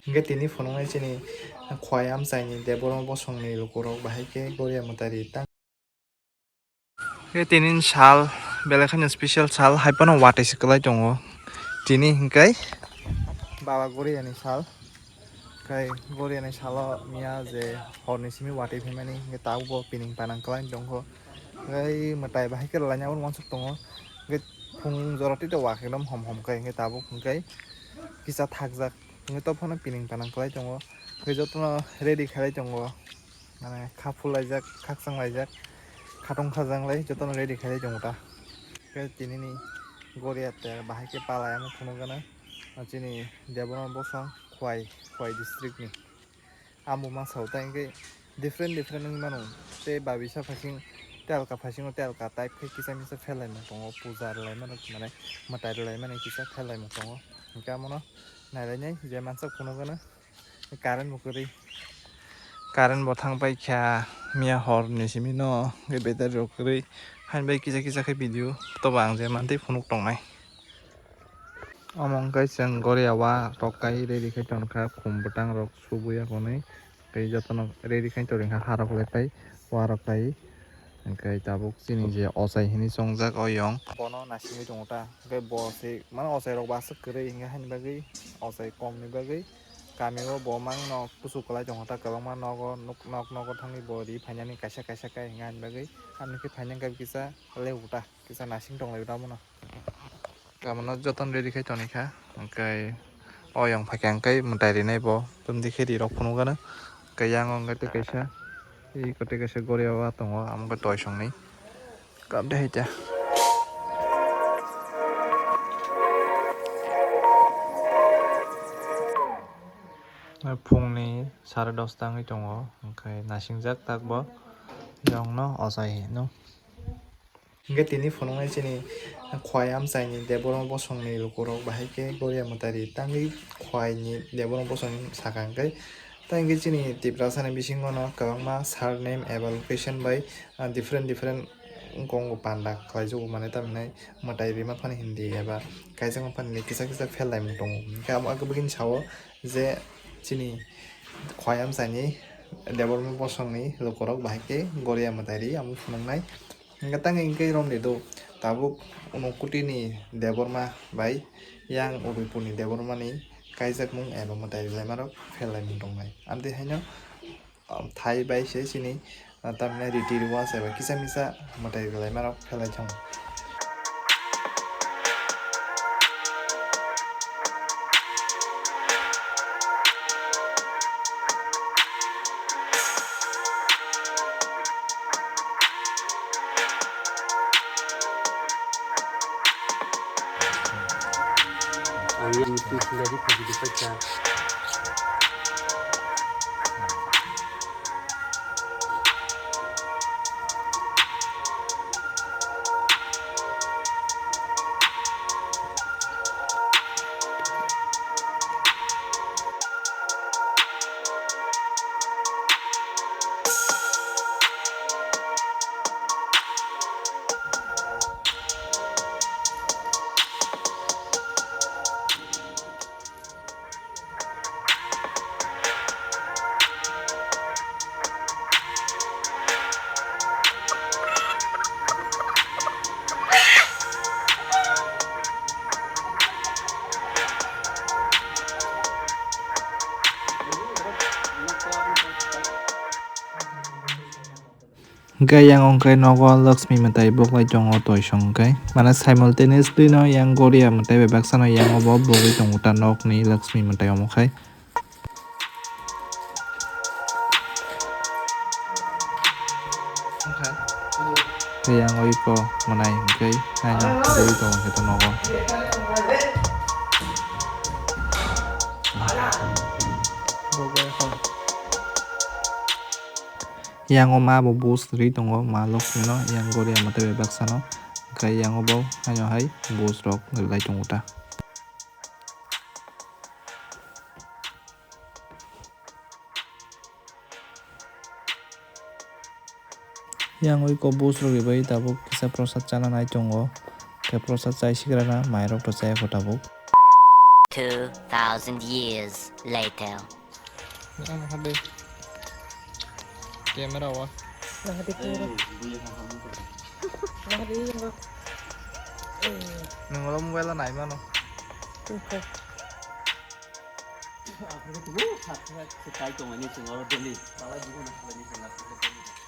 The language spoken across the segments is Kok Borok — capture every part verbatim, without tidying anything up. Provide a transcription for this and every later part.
Hingke tini phunuknai chini Khowai amchaini Debbarma bosongni lukurok bahai khe Goria mwtai ri tang. Khe tini sal, belai kheno special sal, hai phano watwi se kwlai tongo. Tini hingkai baba Goriani sal. Khai Goriani salo miya je horni simi watwi phaimani, hingke tabukbo pining panang kwlai tongkho. Khai mwtai bahai khe rwlaina abo uansuk tongo. Hingke phung jora twi to wak ekdom hom hom khai, hingke tabuk hingkai kisa thakjak. Hingke to phano pining panang kwlai tongo. Hingke jotono ready khalai tongo. Mane kha phul laijak, khakchang laijak, khatong khajanglai jotono ready khailai tongo ta. Khe tinini Goria tel bahai khe palai ang phunukgana. Chini Debbarma bosong Khowai, Khowai district ni. Amo ma sao ta hingke different different wngwi mano. Tei babisa phasing telka phasingo telka type khe kisa misa pherlaimung tongo, puja rwlaimani mane mwtai rwlaimani kisa pherlaimung tongo. Hingke amono nailainai je mansak phunukgana. Current bo kwrwi. Current bo thang pai kha miya hor ni simi no, hwnkhe battery rok kwrwi. Hain bai kisa kisa khe video toba ang je mantwi phunuk tongnai. Omo hwnkhe chwng Goria wa rok kai ready khai tongkha, khum bwtang rok subuya hwnwi tei jotono ready khai tongkha, ha rok le kai wa rok kai. Hingke tabuk chini je ochai hinui chongjak oyong. Bono naisingwi tongo ta. Hingke bo se mano ochai rok bo aswk kwrwi hingke haini bagwi ochai kom ni bagwi kami o bo mangno kuchuk kwlai tongo ta kwbangma nogo nuk nok nogo thangwi bo ri phainani kaisa kaisa kai hingke haini bagwi amoni khe phainani kisa lebu ta kisa naising tonglai bo ta bono. Kamono jotono ready khai toni kha, hingke oyong phaikha hingke mwtai rinai bo, tumdi khe ri rok phunukgano, hingke yang o hingke tei kaisa, iko tei kaisa Goria wa tongo, amo khe toisongni kap de hai ta. Phungni sare dosta wngwi tongo, hingke nasingjak tak bo, yongno ochai hinwi. Hingke tini phunuknai chini Khowai amchaini Debbarma bosongni lukurok bahai khe Goria mwtai ri tangwi Khowaini Debbarma bosongni saka hingke. Tei hingke chini Tiprasani bisingo no kwbangma surname eba location bai, ah, different different wngkong bo panda khlaijago mane tamhinai mwtai rima phani hindi eba kaisa phani kisa kisa pherlaimung tongo. Hingke amo age bwkhani sao je chini Khowai amchaini Debbarma bosongni lukurok bahai khe Goria mwtai ri amo phunuknai. Hingke tang hingke romni do tabuk Unokoti ni Debbarma bai yang Udaipur ni Debbarma ni kaijakmung eba mwtai rwlaima rok pherlaimung tongnai. Amtwi haino, um, thai bai se chini, uh, tamni riti rwasa eba kisa misa mwtai rwlaima rok pherlai thango. Ang yang tu sila di pagi di pecah. Hingke yang ongkhe nogo Lakshmi mwtai boklai tongo toisong hingke. Mane simultaneously no yang Goria mwtai bai baksa no yang obo bogwi tongo ta nokni Lakshmi mwtai omo khai. Tei yang oi ko mwnai hingke aino bogwi tongo hingke ta nogo. Yang o ma bo bus rwi tongo, ma Lakshmi no, yang Goria mwtai bai baksa no, hingke yang o bo haino hai bus rok rwlai tongo ta. Yang oi ko bus rok bai tabuk kisa prosad chana nai tongo. Prosa chai sigrana, mairok to chai pho tabuk. Two thousand years later. Ang hade camera wa. Nahadi kuro. Nahadi yungo. Nung lo mobile nai mano. Tungko. Kai tongmani chwng oro daily.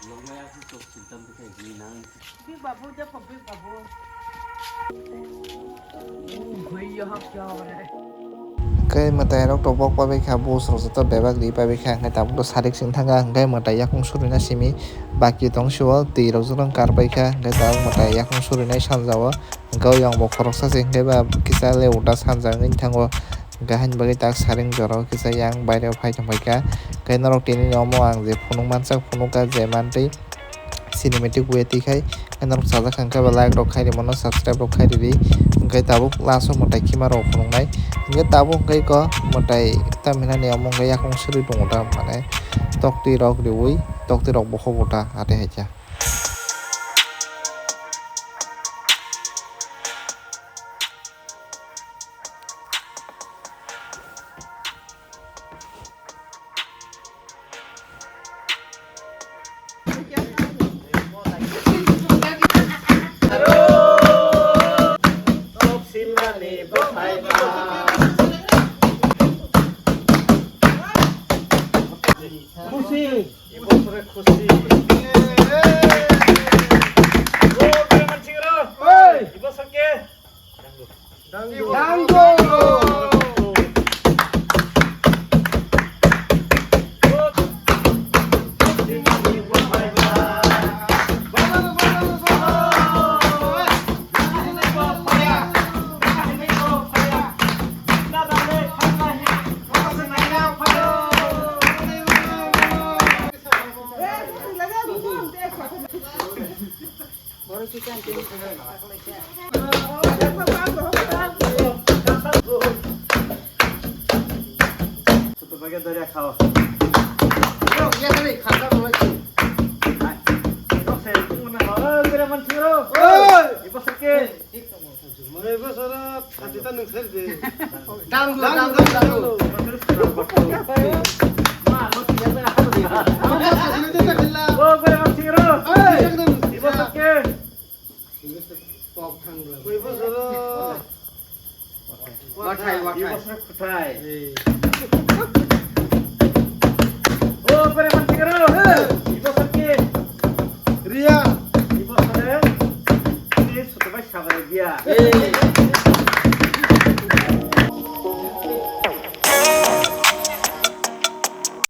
Longmaya si chok chwng tam khe ni nang. Big babu, jepho big babu. Hwnkhe mwtai rok to bok pabai kha, bus rok joto bebak ri pabai kha, hwnkhe tabuk to sarik sing thang kha, hwnkhe mwtai yakung surina simi baki tong sio, twi rok joto kar pai kha, hwnkhe tabuk mwtai yakung surinai sanja o, hwnkhe o yang bo khoroksa se, hwnkhe ba kisa le uda sanja wngwi thango, hwnkhe haini bagwi tak saring jora o kisa yang baire o phai tong pai kha, hwnkhe norok tini ni omo ang je phunuk mansak phunuk kha je mantwi. Cinematic way twi khai, hwnkhe norok sajak kha hwnkhe ba like rok khai rw mano, subscribe rok khai rw di, hwnkhe tabuk last o mwtai khima rok phunuknai, hwnkhe tabuk hwnkhe kok mwtai tam hinani omo hwnkhe yakung suri tongo ta mane toktwi rok riui toktwi rok boho bo ta ate hai khe. Khusi. Ibo sore khusi. Ibo sore khusi. Ibo sore khusi. Dango! Oi! Oi, bosoro, khati ta nung sari de. Danglo, danglo, danglo. Oi, ekdom. Oi, bosoro. Wathai, wathai. Oi, bosoro khuthai. Oi.